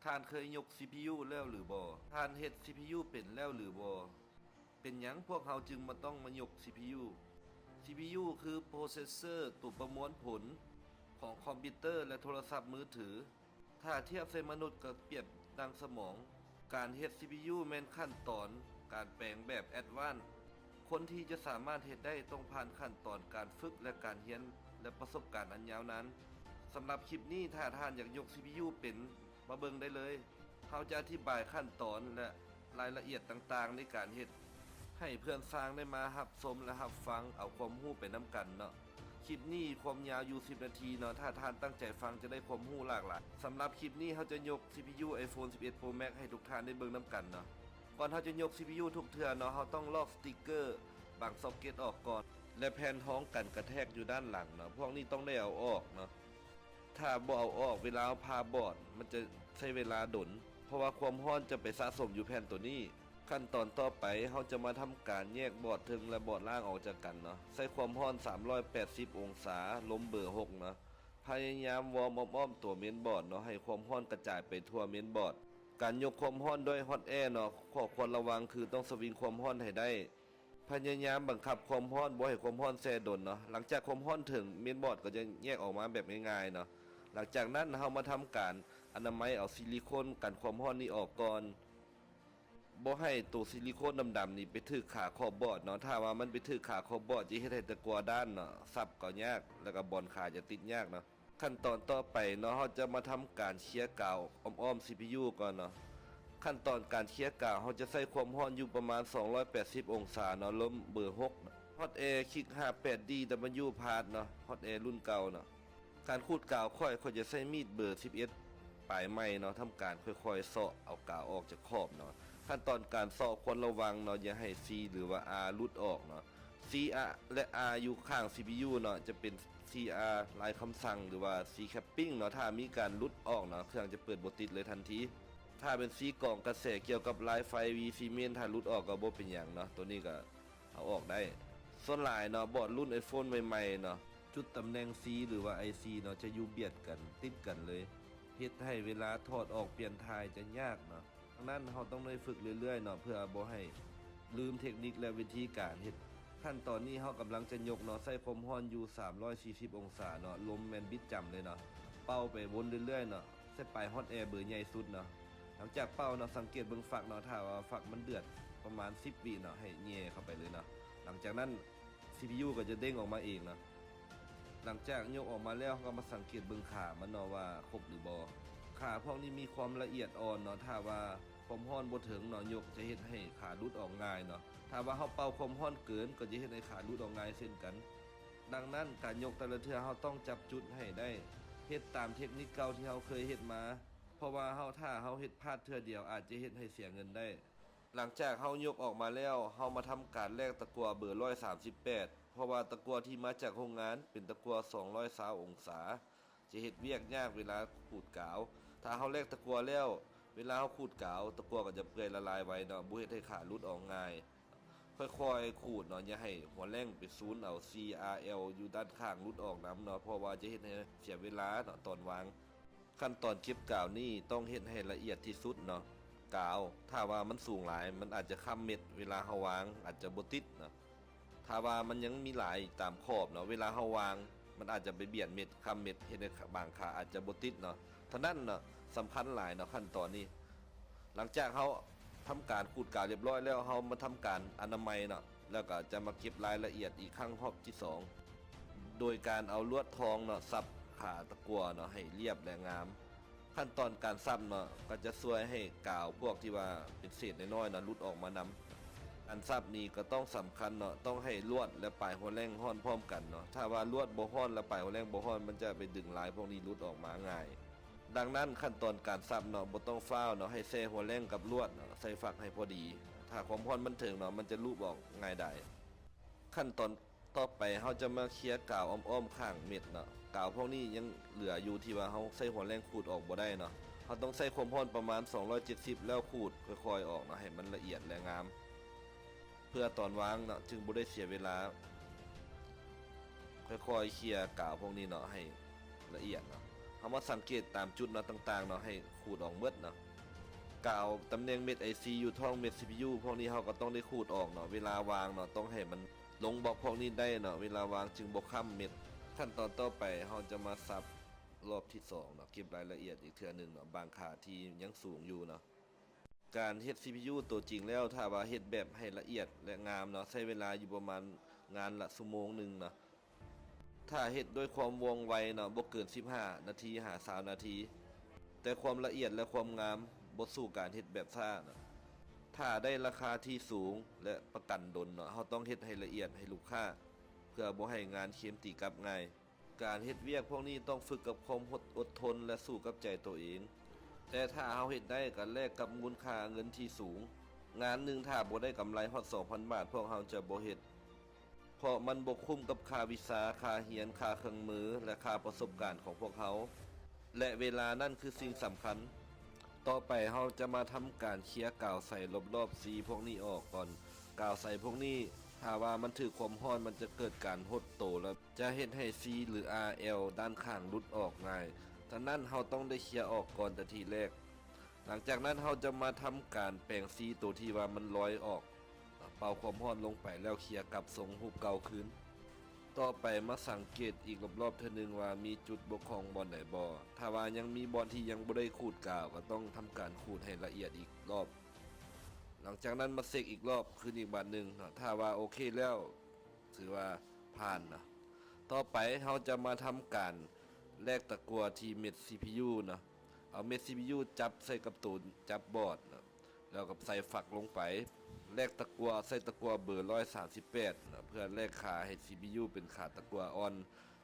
ທ່ານເຄີຍຍົກຊີພີຢູແລ້ວຫຼືບໍ່? ທ່ານເຮັດຊີພີຢູເປັນແລ້ວຫຼືບໍ່? ເປັນຫຍັງພວກເຮົາຈຶ່ງມາຕ້ອງມາຍົກຊີພີຢູ? ຊີພີຢູຄືໂປຣເຊັດເຊີ ໂຕປະມວນຜົນຂອງຄອມພິວເຕີ ແລະ ໂທລະສັບມືຖື. ຖ້າທຽບໃສ່ມະນຸດກໍປຽບດັ່ງສະໝອງ. ການເຮັດຊີພີຢູແມ່ນຂັ້ນຕອນການແປງແບບແອັດວານ. ຄົນທີ່ຈະສາມາດເຮັດໄດ້ຕ້ອງຜ່ານຂັ້ນຕອນການຝຶກ ແລະ ການຮຽນ ແລະ ປະສົບການອັນຍາວນານ. ສຳລັບຄລິບນີ້ ຖ້າທ່ານຢາກຍົກຊີພີຢູເປັນ ມາເບິ່ງໄດ້ເລີຍ. ເຮົາຈະອະທິບາຍຂັ້ນຕອນ ແລະ ລາຍລະອຽດຕ່າງໆໃນການເຮັດ ໃຫ້ເພື່ອນຊ່າງໄດ້ມາຮັບຊົມ ແລະ ຮັບຟັງເອົາຄວາມຮູ້ໄປນຳກັນເນາະ. ຄລິບນີ້ຄວາມຍາວຢູ່ສິບນາທີເນາະ, ຖ້າທ່ານຕັ້ງໃຈຟັງຈະໄດ້ຄວາມຮູ້ຫຼາກຫຼາຍ. ສຳລັບຄລິບນີ້ເຮົາຈະຍົກຊີພີຢູ iPhone ສິບເອັດ Pro Max ໃຫ້ທຸກທ່ານໄດ້ເບິ່ງນຳກັນເນາະ. ກ່ອນເຮົາຈະຍົກຊີພີຢູທຸກເທື່ອເນາະ, ເຮົາຕ້ອງລອກສະຕິກເກີບາງຊັອກເກັດອອກກ່ອນ ແລະ ແຜ່ນຮອງກັນກະແທກຢູ່ດ້ານຫຼັງເນາະ, ພວກນີ້ຕ້ອງໄດ້ເອົາອອກເນາະ. ຖ້າບໍ່ເອົາອອກ ເວລາເຮົາຜ່າບອດ ມັນຈະໃຊ້ເວລາດົນ ເພາະວ່າຄວາມຮ້ອນຈະໄປສະສົມຢູ່ແຜ່ນໂຕນີ້. ຂັ້ນຕອນຕໍ່ໄປ ເຮົາຈະມາທຳການແຍກບອດເທິງ ແລະ ບອດລ່າງອອກຈາກກັນເນາະ. ໃຊ້ຄວາມຮ້ອນສາມຮ້ອຍແປດສິບອົງສາ, ລົມເບີຫົກເນາະ. ພະຍາຍາມວອມອ້ອມໆຕົວເມນບອດເນາະ, ໃຫ້ຄວາມຮ້ອນກະຈາຍໄປທົ່ວເມນບອດ. ການຍົກຄວາມຮ້ອນດ້ວຍຮອດແອເນາະ, ຂໍ້ຄວນລະວັງຄືຕ້ອງສະວິງຄວາມຮ້ອນໃຫ້ໄດ້. ພະຍາຍາມບັງຄັບຄວາມຮ້ອນ ບໍ່ໃຫ້ຄວາມຮ້ອນແຊ່ດົນເນາະ. ຫຼັງຈາກຄວາມຮ້ອນເຖິງເມນບອດກໍຈະແຍກອອກມາແບບງ່າຍໆເນາະ. ຫຼັງຈາກນັ້ນເຮົາມາທຳການອະນາໄມເອົາຊິລິໂຄນກັນຄວາມຮ້ອນນີ້ອອກກ່ອນ. ບໍ່ໃຫ້ໂຕຊິລິໂຄນດຳໆນີ້ໄປຖືກຂາຂອບບອດເນາະ. ຖ້າວ່າມັນໄປຖືກຂາຂອບບອດ ຈະເຮັດໃຫ້ຕະກົ່ວດ້ານເນາະ ສັບກໍຍາກ ແລ້ວກໍບ່ອນຂາຈະຕິດຍາກເນາະ. ຂັ້ນຕອນຕໍ່ໄປເນາະ, ເຮົາຈະມາທຳການເຄຍກາວອ້ອມໆ ຊີພີຢູ ກ່ອນເນາະ. ຂັ້ນຕອນການເຄຍກາວ ເຮົາຈະໃຊ້ຄວາມຮ້ອນຢູ່ປະມານສອງຮ້ອຍແປດສິບອົງສາເນາະ, ລົມເບີຫົກ. ຮອດແອ ຄລິກຫ້າແປດດີ ດັບເບິນຢູ ພາດເນາະ, ຮອດແອລຸ້ນເກົ່າເນາະ. ການຂູດກາວຂ້ອຍ, ຂ້ອຍຈະໃຊ້ມີດເບີສິບເອັດປາຍໄມ້ເນາະ, ທຳການຄ່ອຍໆເຊາະເອົາກາວອອກຈາກຂອບເນາະ. ຂັ້ນຕອນການເຊາະຄວນລະວັງເນາະ, ຢ່າໃຫ້ C ຫຼືວ່າ R ຫຼຸດອອກເນາະ. C ອະ ແລະ R ຢູ່ຂ້າງ CPU ເນາະ ຈະເປັນ C R ລາຍຄຳສັ່ງ ຫຼືວ່າ C capping ເນາະ. ຖ້າມີການຫຼຸດອອກເນາະ ເຄື່ອງຈະເປີດບໍ່ຕິດເລີຍທັນທີ. ຖ້າເປັນ C ກອງກະແສກ່ຽວກັບລາຍໄຟ VC main ຖ້າຫຼຸດອອກກໍບໍ່ເປັນຫຍັງເນາະ, ໂຕນີ້ກໍເອົາອອກໄດ້. ສ່ວນຫຼາຍເນາະ ບອດລຸ້ນ iPhone ໃໝ່ໆເນາະ ຈຸດຕຳແໜ່ງ C ຫຼືວ່າ IC ເນາະ ຈະຢູ່ບຽດກັນ ຕິດກັນເລີຍ, ເຮັດໃຫ້ເວລາຖອດອອກປ່ຽນຖ່າຍຈະຍາກເນາະ. ດັ່ງນັ້ນ ເຮົາຕ້ອງໄດ້ຝຶກເລື້ອຍໆເນາະ ເພື່ອບໍ່ໃຫ້ລືມເທັກນິກ ແລະ ວິທີການເຮັດ. ຂັ້ນຕອນນີ້ເຮົາກຳລັງຈະຍົກເນາະ, ໃຊ້ຄວາມຮ້ອນຢູ່ສາມຮ້ອຍສີ່ສິບອົງສາເນາະ, ລົມແມ່ນບິດຈຳເລີຍເນາະ. ເປົ່າໄປວົນເລື້ອຍໆເນາະ, ໃສ່ປາຍຮອດແອເບີໃຫຍ່ສຸດເນາະ. ຫຼັງຈາກເປົ່າເນາະ, ສັງເກດເບິ່ງຝັກເນາະ, ຖ້າວ່າຝັກມັນເດືອດປະມານສິບວິເນາະ, ໃຫ້ແຫຍ່ເຂົ້າໄປເລີຍເນາະ. ຫຼັງຈາກນັ້ນ CPU ກໍຈະເດ້ງອອກມາເອງເນາະ. ຫຼັງຈາກຍົກອອກມາແລ້ວ ເຮົາກໍມາສັງເກດເບິ່ງຂາມັນເນາະວ່າຄົບຫຼືບໍ່. ຂາພວກນີ້ມີຄວາມລະອຽດອ່ອນເນາະ, ຖ້າວ່າຄວາມຮ້ອນບໍ່ເຖິງເນາະ, ຍົກຈະເຮັດໃຫ້ຂາຫຼຸດອອກງ່າຍເນາະ. ຖ້າວ່າເຮົາເປົ່າຄວາມຮ້ອນເກີນ ກໍຈະເຮັດໃຫ້ຂາຫຼຸດອອກງ່າຍເຊັ່ນກັນ. ດັ່ງນັ້ນ ການຍົກແຕ່ລະເທື່ອ ເຮົາຕ້ອງຈັບຈຸດໃຫ້ໄດ້, ເຮັດຕາມເທັກນິກເກົ່າທີ່ເຮົາເຄີຍເຮັດມາ, ເພາະວ່າເຮົາ ຖ້າເຮົາເຮັດພາດເທື່ອດຽວ ອາດຈະເຮັດໃຫ້ເສຍເງິນໄດ້. ຫຼັງຈາກເຮົາຍົກອອກມາແລ້ວ, ເຮົາມາທຳການແລກຕະກົ່ວເບີຮ້ອຍສາມສິບແປດ, ເພາະວ່າຕະກົ່ວທີ່ມາຈາກໂຮງງານເປັນຕະກົ່ວສອງຮ້ອຍຊາວອົງສາ, ຈະເຮັດວຽກຍາກເວລາຂູດກາວ. ຖ້າເຮົາແລກຕະກົ່ວແລ້ວ, ເວລາເຮົາຂູດກາວ, ຕະກົ່ວກໍຈະເປື່ອຍລະລາຍໄວເນາະ, ບໍ່ເຮັດໃຫ້ຂາຫຼຸດອອກງ່າຍ. ຄ່ອຍໆຂູດເນາະ, ຢ່າໃຫ້ຫົວແລ່ງໄປຊູນເອົາ C R L ຢູ່ດ້ານຂ້າງຫຼຸດອອກນຳເນາະ, ເພາະວ່າຈະເຮັດໃຫ້ເສຍເວລາເນາະຕອນວາງ. ຂັ້ນຕອນເກັບກາວນີ້ຕ້ອງເຮັດໃຫ້ລະອຽດທີ່ສຸດເນາະ. ກາວ ຖ້າວ່າມັນສູງຫຼາຍ ມັນອາດຈະຄ້ຳເມັດ, ເວລາເຮົາວາງອາດຈະບໍ່ຕິດເນາະ. ຖ້າວ່າມັນຍັງມີຫຼາຍຕາມຂອບເນາະ, ເວລາເຮົາວາງ ມັນອາດຈະໄປບຽດເມັດ, ຄ້ຳເມັດ, ເຮັດໃຫ້ບາງຂາອາດຈະບໍ່ຕິດເນາະ. ເທົ່ານັ້ນເນາະ, ສຳຄັນຫຼາຍເນາະ ຂັ້ນຕອນນີ້. ຫຼັງຈາກເຮົາທຳການຂູດກາວລຽບຮ້ອຍແລ້ວ, ເຮົາມາທຳການອະນາໄມເນາະ, ແລ້ວກໍຈະມາເກັບລາຍລະອຽດອີກຄັ້ງຮອບທີສອງ ໂດຍການເອົາລວດທອງເນາະ ສັບຂາຕະກົ່ວເນາະ ໃຫ້ລຽບ ແລະ ງາມ. ຂັ້ນຕອນການສັບເນາະ ກໍຈະຊ່ວຍໃຫ້ກາວພວກທີ່ວ່າເປັນເສດນ້ອຍໆເນາະ ຫຼຸດອອກມານຳ. ການສັບນີ້ກໍຕ້ອງສຳຄັນເນາະ, ຕ້ອງໃຫ້ລວດ ແລະ ປາຍຫົວແລ່ງຮ້ອນພ້ອມກັນເນາະ. ຖ້າວ່າລວດບໍ່ຮ້ອນ ແລະ ປາຍຫົວແລ່ງບໍ່ຮ້ອນ, ມັນຈະໄປດຶງລາຍພວກນີ້ຫຼຸດອອກມາງ່າຍ. ດັ່ງນັ້ນ ຂັ້ນຕອນການສັບເນາະ ບໍ່ຕ້ອງຟ້າວເນາະ, ໃຫ້ແຊ່ຫົວແລ່ງກັບລວດເນາະ, ໃສ່ຝັກໃຫ້ພໍດີ. ຖ້າຄວາມຮ້ອນມັນເຖິງເນາະ, ມັນຈະຫຼຸບອອກງ່າຍດາຍ. ຂັ້ນຕອນຕໍ່ໄປ ເຮົາຈະມາເຄຍກາວອ້ອມໆຂ້າງເມັດເນາະ. ກາວພວກນີ້ຍັງເຫຼືອຢູ່ທີ່ວ່າເຮົາໃຊ້ຫົວແລ່ງຂູດອອກບໍ່ໄດ້ເນາະ. ເຮົາຕ້ອງໃຊ້ຄວາມຮ້ອນປະມານສອງຮ້ອຍເຈັດສິບ ແລ້ວຂູດຄ່ອຍໆອອກເນາະ, ໃຫ້ມັນລະອຽດ ແລະ ງາມ. ເພື່ອຕອນວາງເນາະ ຈຶ່ງບໍ່ໄດ້ເສຍເວລາ. ຄ່ອຍໆເຄຍກາວພວກນີ້ເນາະ ໃຫ້ລະອຽດເນາະ. ເຮົາມາສັງເກດຕາມຈຸດເນາະ ຕ່າງໆເນາະ ໃຫ້ຂູດອອກໝົດເນາະ. ກາວຕຳແໜ່ງເມັດໄອຊີຢູ່ທ້ອງເມັດຊີພີຢູ ພວກນີ້ເຮົາກໍຕ້ອງໄດ້ຂູດອອກເນາະ. ເວລາວາງເນາະ ຕ້ອງໃຫ້ມັນລົງບລັອກພວກນີ້ໄດ້ເນາະ ເວລາວາງຈຶ່ງບໍ່ຄ້ຳເມັດ. ຂັ້ນຕອນຕໍ່ໄປເຮົາຈະມາສັບ ລອບທີສອງເນາະ ເກັບລາຍລະອຽດອີກເທື່ອໜຶ່ງເນາະ ບາງຂາທີ່ຍັງສູງຢູ່ເນາະ. ການເຮັດຊີພີຢູໂຕຈິງແລ້ວ ຖ້າວ່າເຮັດແບບໃຫ້ລະອຽດ ແລະ ງາມເນາະ ໃຊ້ເວລາຢູ່ປະມານງານລະຊົ່ວໂມງໜຶ່ງເນາະ. ຖ້າເຮັດດ້ວຍຄວາມວ່ອງໄວເນາະ ບໍ່ເກີນສິບຫ້ານາທີຫາຊາວນາທີ, ແຕ່ຄວາມລະອຽດ ແລະ ຄວາມງາມບໍ່ສູ້ການເຮັດແບບຊ້າເນາະ. ຖ້າໄດ້ລາຄາທີ່ສູງ ແລະ ປະກັນດົນເນາະ ເຮົາຕ້ອງເຮັດໃຫ້ລະອຽດໃຫ້ລູກຄ້າ ເພື່ອບໍ່ໃຫ້ງານເຄມຕີກັບງ່າຍ. ການເຮັດວຽກພວກນີ້ຕ້ອງຝຶກກັບຄວາມອົດ ອົດທົນ ແລະ ສູ້ກັບໃຈໂຕເອງ. ແຕ່ຖ້າເຮົາເຮັດໄດ້ ກໍແລກກັບມູນຄ່າເງິນທີ່ສູງ. ງານໜຶ່ງຖ້າບໍ່ໄດ້ກຳໄລຮອດສອງພັນບາດ ພວກເຮົາຈະບໍ່ເຮັດ, ເພາະມັນບໍ່ຄຸ້ມກັບຄ່າວິຊາ, ຄ່າຮຽນ, ຄ່າເຄື່ອງມື ແລະ ຄ່າປະສົບການຂອງພວກເຮົາ ແລະ ເວລານັ້ນຄືສິ່ງສຳຄັນ. ຕໍ່ໄປເຮົາຈະມາທຳການເຄຍກາວໃສລອບໆຊີພວກນີ້ອອກກ່ອນ. ກາວໃສພວກນີ້ ຖ້າວ່າມັນຖືກຄວາມຮ້ອນ ມັນຈະເກີດການຫົດໂຕ ແລະ ຈະເຮັດໃຫ້ຊີ ຫຼື ອາແອວ ດ້ານຂ້າງຫຼຸດອອກງ່າຍ. ສະນັ້ນເຮົາຕ້ອງໄດ້ເຄຍອອກກ່ອນແຕ່ທີແລກ. ຫຼັງຈາກນັ້ນເຮົາຈະມາທຳການແປງຊີໂຕທີ່ວ່າມັນລອຍອອກ. ເປົ່າຄວາມຮ້ອນລົງໄປແລ້ວເຄຍກັບຊົງຮູບເກົ່າຄືນ. ຕໍ່ໄປມາສັງເກດອີກລອບໆເທື່ອໜຶ່ງວ່າມີຈຸດບົກຜ່ອງບ່ອນໃດບໍ່. ຖ້າວ່າຍັງມີບ່ອນທີ່ຍັງບໍ່ໄດ້ຂູດກາວ ກໍຕ້ອງທຳການຂູດໃຫ້ລະອຽດອີກລອບ. ຫຼັງຈາກນັ້ນມາເຊັກອີກລອບຄືນອີກບາດໜຶ່ງເນາະ. ຖ້າວ່າໂອເຄແລ້ວ ຖືວ່າຜ່ານເນາະ. ຕໍ່ໄປເຮົາຈະມາທຳການແລກຕະກົ່ວທີ່ເມັດຊີພີຢູເນາະ. ເອົາເມັດຊີພີຢູຈັບໃສ່ກັບໂຕຈັບບອດເນາະ ແລ້ວກໍໃສ່ຝັກລົງໄປ. ແລກຕະກົ່ວໃສ່ຕະກົ່ວເບີຮ້ອຍສາມສິບແປດເນາະ ເພື່ອແລກຂາໃຫ້ຊີພີຢູເປັນຂາຕະກົ່ວອ່ອນ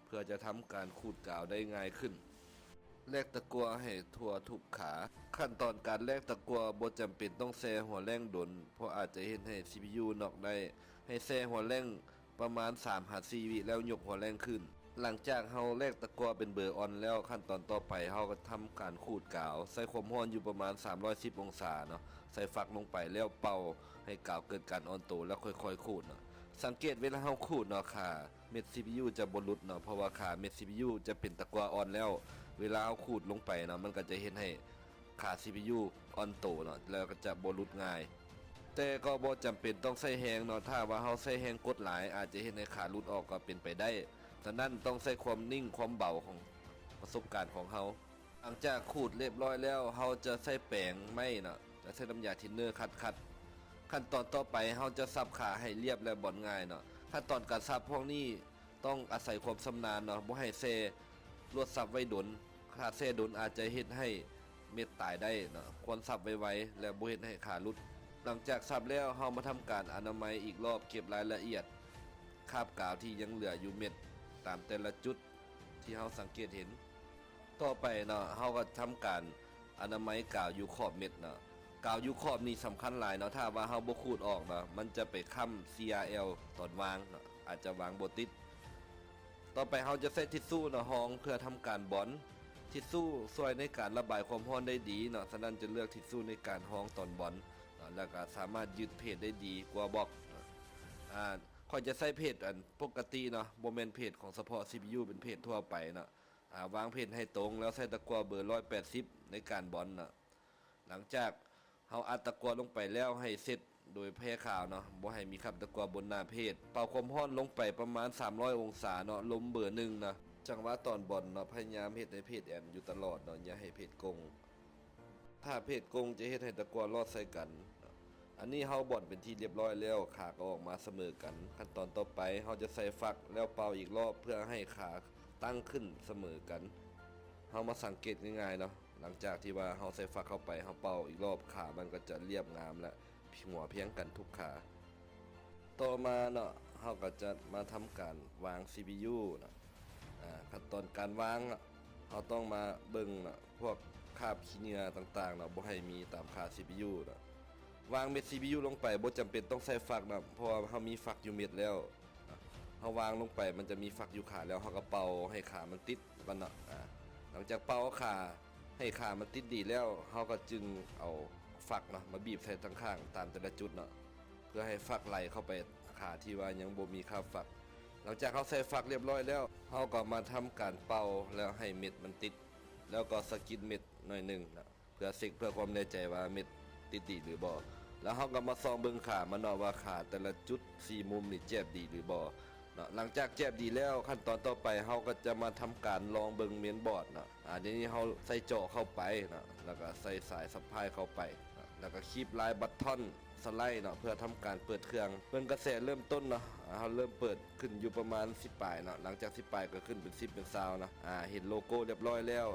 ເພື່ອຈະທຳການຂູດກາວໄດ້ງ່າຍຂຶ້ນ. ແລກຕະກົ່ວໃຫ້ທົ່ວທຸກຂາ. ຂັ້ນຕອນການແລກຕະກົ່ວບໍ່ຈຳເປັນຕ້ອງແຊ່ຫົວແລ້ງດົນ ເພາະອາດຈະເຮັດໃຫ້ຊີພີຢູນັອກໄດ້. ໃຫ້ແຊ່ຫົວແລ້ງ ປະມານສາມຫາສີ່ວິ ແລ້ວຍົກຫົວແລ້ງຂຶ້ນ. ຫຼັງຈາກເຮົາແລກຕະກົ່ວເປັນເບີອ່ອນແລ້ວ, ຂັ້ນຕອນຕໍ່ໄປເຮົາກໍທຳການຂູດກາວ, ໃຊ້ຄວາມຮ້ອນຢູ່ປະມານສາມຮ້ອຍສິບອົງສາເນາະ, ໃສ່ຝັກລົງໄປແລ້ວເປົ່າໃຫ້ກາວເກີດການອ່ອນໂຕ ແລ້ວຄ່ອຍໆຂູດເນາະ. ສັງເກດເວລາເຮົາຂູດເນາະ, ຂາເມັດຊີພີຢູຈະບໍ່ຫຼຸດເນາະ, ເພາະວ່າຂາເມັດຊີພີຢູຈະເປັນຕະກົ່ວອ່ອນແລ້ວ. ເວລາເຮົາຂູດລົງໄປເນາະ, ມັນກໍຈະເຮັດໃຫ້ ຂາຊີພີຢູອ່ອນໂຕເນາະ ແລ້ວກໍຈະບໍ່ຫຼຸດງ່າຍ. ແຕ່ກໍບໍ່ຈຳເປັນຕ້ອງໃຊ້ແຮງເນາະ, ຖ້າວ່າເຮົາໃຊ້ແຮງກົດຫຼາຍ ອາດຈະເຮັດໃຫ້ຂາຫຼຸດອອກກໍເປັນໄປໄດ້. ສະນັ້ນຕ້ອງໃຊ້ຄວາມນິ່ງຄວາມເບົາຂອງປະສົບການຂອງເຮົາ. ຫຼັງຈາກຂູດລຽບຮ້ອຍແລ້ວ, ເຮົາຈະໃຊ້ແປງໄມ້ເນາະ, ຈະໃຊ້ນ້ຳຍາທິນເນີຂັດໆ. ຂັ້ນຕອນຕໍ່ໄປເຮົາຈະສັບຂາໃຫ້ລຽບ ແລະ ບ່ອນງ່າຍເນາະ. ຂັ້ນຕອນການສັບພວກນີ້ ຕ້ອງອາໄສຄວາມຊຳນານເນາະ, ບໍ່ໃຫ້ແຊ່ລວດສັບໄວ້ດົນ. ຖ້າແຊ່ດົນອາດຈະເຮັດໃຫ້ເມັດຕາຍໄດ້ເນາະ, ຄວນສັບໄວໆ ແລະ ບໍ່ເຮັດໃຫ້ຂາຫຼຸດ. ຫຼັງຈາກສັບແລ້ວ, ເຮົາມາທຳການອະນາໄມອີກລອບ, ເກັບລາຍລະອຽດຄາບກາວທີ່ຍັງເຫຼືອຢູ່ເມັດ ຕາມແຕ່ລະຈຸດທີ່ເຮົາສັງເກດເຫັນ. ຕໍ່ໄປເນາະ, ເຮົາກໍທຳການ ອະນາໄມກາວຢູ່ຂອບເມັດເນາະ. ກາວຢູ່ຂອບນີ້ສຳຄັນຫຼາຍເນາະ, ຖ້າວ່າເຮົາບໍ່ຂູດອອກເນາະ, ມັນຈະໄປຄ້ຳ ຊີອາແອລ ຕອນວາງເນາະ, ອາດຈະວາງບໍ່ຕິດ. ຕໍ່ໄປເຮົາຈະໃຊ້ທິດຊູ້ເນາະ ຮອງເພື່ອທຳການບອນ. ທິດຊູ້ຊ່ວຍໃນການລະບາຍຄວາມຮ້ອນໄດ້ດີເນາະ, ສະນັ້ນຈະເລືອກທິດຊູ້ໃນການຮອງຕອນບອນເນາະ, ແລ້ວກໍສາມາດຍືດເພດໄດ້ດີກວ່າບລັອກເນາະ. ອາ ຂ້ອຍຈະໃຊ້ເພດອັນປົກກະຕິເນາະ, ບໍ່ແມ່ນເພດຂອງສະເພາະຊີພີຢູ, ເປັນເພດທົ່ວໄປເນາະ. ອາ ວາງເພດໃຫ້ຕົງ ແລ້ວໃຊ້ຕະກົ່ວເບີຮ້ອຍແປດສິບໃນການບອນເນາະ. ຫຼັງຈາກເຮົາອັດຕະກົ່ວລົງໄປແລ້ວ ໃຫ້ເຊັດໂດຍແພຂາວເນາະ, ບໍ່ໃຫ້ມີຄາບຕະກົ່ວບົນໜ້າເພດ. ເປົ່າຄວາມຮ້ອນລົງໄປປະມານສາມຮ້ອຍອົງສາເນາະ, ລົມເບີໜຶ່ງນະ. ຈັງຫວະຕອນບອນເນາະ, ພະຍາຍາມເຮັດໃຫ້ເພດແອນຢູ່ຕະຫຼອດເນາະ, ຢ່າໃຫ້ເພດກົງ. ຖ້າເພດກົງຈະເຮັດໃຫ້ຕະກົ່ວລອດໃສ່ກັນ. ອັນນີ້ເຮົາບອນເປັນທີ່ລຽບຮ້ອຍແລ້ວ, ຂາກໍອອກມາສະເໝີກັນ. ຂັ້ນຕອນຕໍ່ໄປເຮົາຈະໃສ່ຝັກ ແລ້ວເປົ່າອີກລອບ ເພື່ອໃຫ້ຂາຕັ້ງຂຶ້ນສະເໝີກັນ. ເຮົາມາສັງເກດງ່າຍໆເນາະ, ຫຼັງຈາກທີ່ວ່າເຮົາໃສ່ຝັກເຂົ້າໄປ, ເຮົາເປົ່າອີກລອບ, ຂາມັນກໍຈະລຽບງາມ ແລະ ຫົວພຽງກັນທຸກຂາ. ຕໍ່ມາເນາະ, ເຮົາກໍຈະມາທຳການວາງຊີພີຢູເນາະ. ອາ ຂັ້ນຕອນການວາງເນາະ, ເຮົາຕ້ອງມາເບິ່ງເນາະ ພວກຄາບຂີ້ເຫຍື້ອຕ່າງໆເນາະ, ບໍ່ໃຫ້ມີຕາມຂາຊີພີຢູເນາະ. ວາງເມັດຊີພີຢູລົງໄປ, ບໍ່ຈຳເປັນຕ້ອງໃສ່ຝັກເນາະ, ເພາະວ່າເຮົາມີຝັກຢູ່ເມັດແລ້ວ. ເຮົາວາງລົງໄປ, ມັນຈະມີຝັກຢູ່ຂາແລ້ວ, ເຮົາກໍເປົ່າໃຫ້ຂາມັນຕິດກ່ອນເນາະ. ອາ ຫຼັງຈາກເປົ່າຂາໃຫ້ຂາມັນຕິດດີແລ້ວ, ເຮົາກໍຈຶ່ງເອົາຝັກເນາະ ມາບີບໃສ່ທາງຂ້າງຕາມແຕ່ລະຈຸດເນາະ, ເພື່ອໃຫ້ຝັກໄຫຼເຂົ້າໄປຂາທີ່ວ່າຍັງບໍ່ມີຄາບຝັກ. ຫຼັງຈາກເຮົາໃສ່ຝັກລຽບຮ້ອຍແລ້ວ, ເຮົາກໍມາທຳການເປົ່າ ແລ້ວໃຫ້ເມັດມັນຕິດ. ແລ້ວກໍສະກິດເມັດໜ້ອຍໜຶ່ງເນາະ ເພື່ອເຊັກເພື່ອຄວາມແນ່ໃຈວ່າເມັດຕິດດີຫຼືບໍ່. ແລ້ວເຮົາກໍມາສ່ອງເບິ່ງຂາມັນເນາະ ວ່າຂາແຕ່ລະຈຸດສີ່ມຸມນີ້ແຈບດີຫຼືບໍ່ເນາະ. ຫຼັງຈາກແຈບດີແລ້ວ ຂັ້ນຕອນຕໍ່ໄປເຮົາກໍຈະມາທຳການລອງເບິ່ງເມນບອດເນາະ. ອາ ດຽວນີ້ເຮົາໃສ່ຈໍເຂົ້າໄປເນາະ ແລ້ວກໍໃສ່ສາຍຊັບພາຍເຂົ້າໄປເນາະ ແລ້ວກໍຄີບລາຍບັດທອນ ສະໄລເນາະ ເພື່ອທຳການເປີດເຄື່ອງ. ເບິ່ງກະແສເລີ່ມຕົ້ນເນາະ ອາ ເຮົາເລີ່ມເປີດຂຶ້ນຢູ່ປະມານສິບປາຍເນາະ ຫຼັງຈາກສິບປາຍກໍຂຶ້ນເປັນສິບເປັນຊາວເນາະ. ອາ ເຫັນໂລໂກ້ລຽບຮ້ອຍແລ້ວ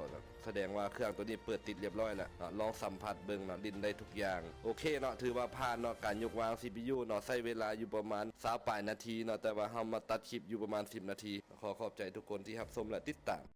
ສະແດງວ່າເຄື່ອງໂຕນີ້ເປີດຕິດລຽບຮ້ອຍແລ້ວເນາະ. ລອງສຳຜັດເບິ່ງເນາະ ຫຼິ້ນໄດ້ທຸກຢ່າງ. ໂອເຄເນາະ ຖືວ່າຜ່ານເນາະ ການຍົກວາງ ຊີພີຢູ ເນາະ ໃຊ້ເວລາຢູ່ປະມານຊາວປາຍນາທີເນາະ ແຕ່ວ່າເຮົາມາຕັດຄລິບຢູ່ປະມານສິບນາທີ. ຂໍຂອບໃຈທຸກຄົນທີ່ຮັບຊົມ ແລະ ຕິດຕາມ.